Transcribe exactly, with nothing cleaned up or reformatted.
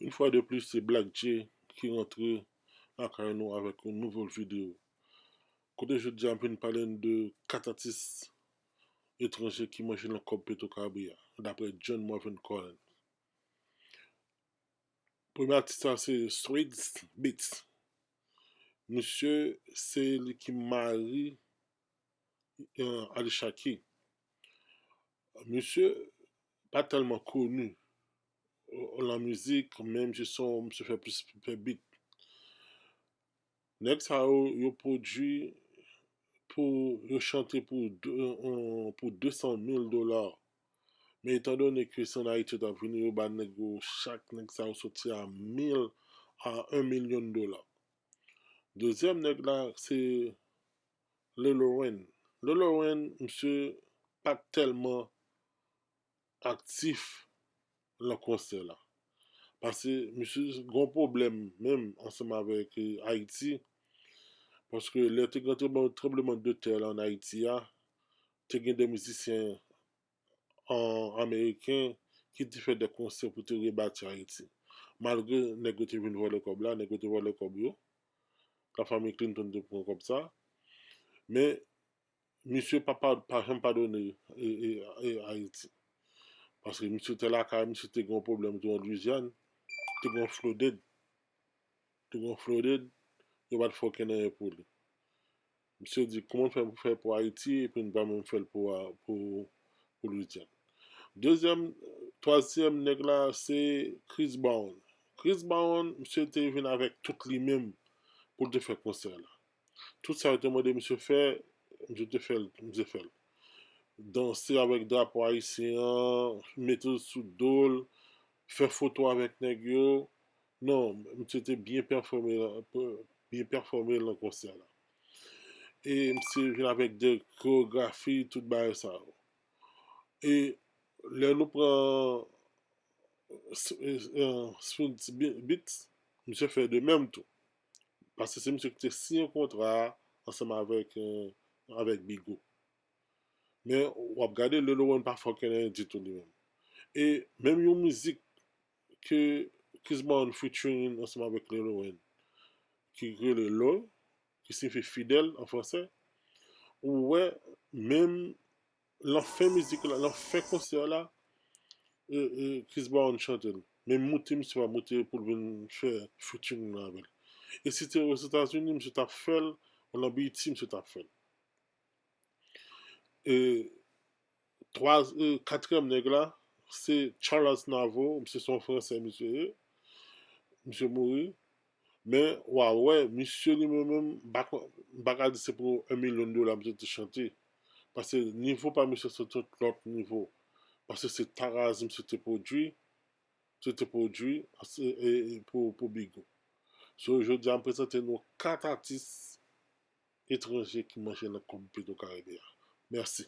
Yon fwa de plis, se Black J ki rantre lakay nou avèk yon nouvo videyo. Kote jodi a m vin pale n de kat atis etranje ki manje nan kòb Petro Caribe a, daprè John Marvin Collins. Premye atis la se Swizz Beatz. Misye se li ki mari, eh, Alicia Keys. Misye pa tèlman koni, eh, lan mizik, men misye se yon, misye fè plis, fè beat. Nèg sa yo, yo pwodui pou yo chante pou de, eh, pou de san mil dola. Men etan done ke se ann Ayiti yo t ap vini, yo ba nèg yo, chak nèg sa yo soti a mil a yon milyon dola. Dezyèm nèg la, se Lil Wayne. Lil Wayne, misye pa t tèlman aktif lan konsè la. Paske misye gen yon pwoblèm menm ansanm avèk, eh, Ayiti. Paske lè te gen tranbleman, tranbleman de tè la ann Ayiti a, te gen de mizisyen an, ameriken ki te fè de konsè pou te rebati Ayiti. Malgre nèg yo te vin vòlè kòb la, nèg yo te vòlè kòb yo, lafanmi Clinton te pran kòb sa, men misye pa, pa, pa janm padone, eh, eh, eh, Ayiti. Paske misye te lakay, misye te gen yon pwoblèm tou an Lwizyàn, te gen yon flooded, te gen yon flooded, yo pa t fè okenn anyen pou li. Misye di, kòman fè, fè pou Ayiti, epi n pa menm fè l pou, pou, pou Lwizyàn. Dezyèm, twazyèm nèg la, se Chris Brown. Chris Brown, misye te vin avèk tout li menm pou l te fè konsè la. Tout sa yo te mande misye fè, misye te fè l, misye fè l. Danse avèk drapo ayisyen an, mete l sou do l, fè foto avèk nèg yo. Non, misye te byen pèfòme, byen pèfòme lan konsè la. E misye vin avèk de koreografi, tout bagay sa yo. E lè nou pran S-, eh, eh, Swizz Beatz, misye fè de menm tou. Paske se misye ki te siyen kontra a ansanm avèk, eh, avèk Bigo. Men w ap gade Lil Wayne pa fè okenn anyen ditou li menm. E menm yon mizik ke Chris Brown featuring ansanm avèk Lil Wayne, ki rele Low, ki siyifi fidèl an fransè, ou wè menm lan fen mizik la, lan fen konsè la, eh, eh, Chris Brown chante l. Men moute misye pa moute pou l vin fè featuring nan avè l. E si te Ozetazini, misye t ap fè l, lan B E T, misye t ap fè l. E twa, eh, katriyèm nèg la, se Charles Aznavour, misye se yon fransè, misye ye. Misye mouri. Men, w a wè, misye li menm, menm, m pa, m pa ka di se pou yon milyon dola misye te chante. Paske nivo pa misye se tout lòt nivo. Paske se Taraz misye te pwodui, misye te pwodui, e, e, e pou, pou Bigo. So, jodi a, m prezante nou kat atis etranje ki manje nan kòb Petro Caribe a. Mèsi.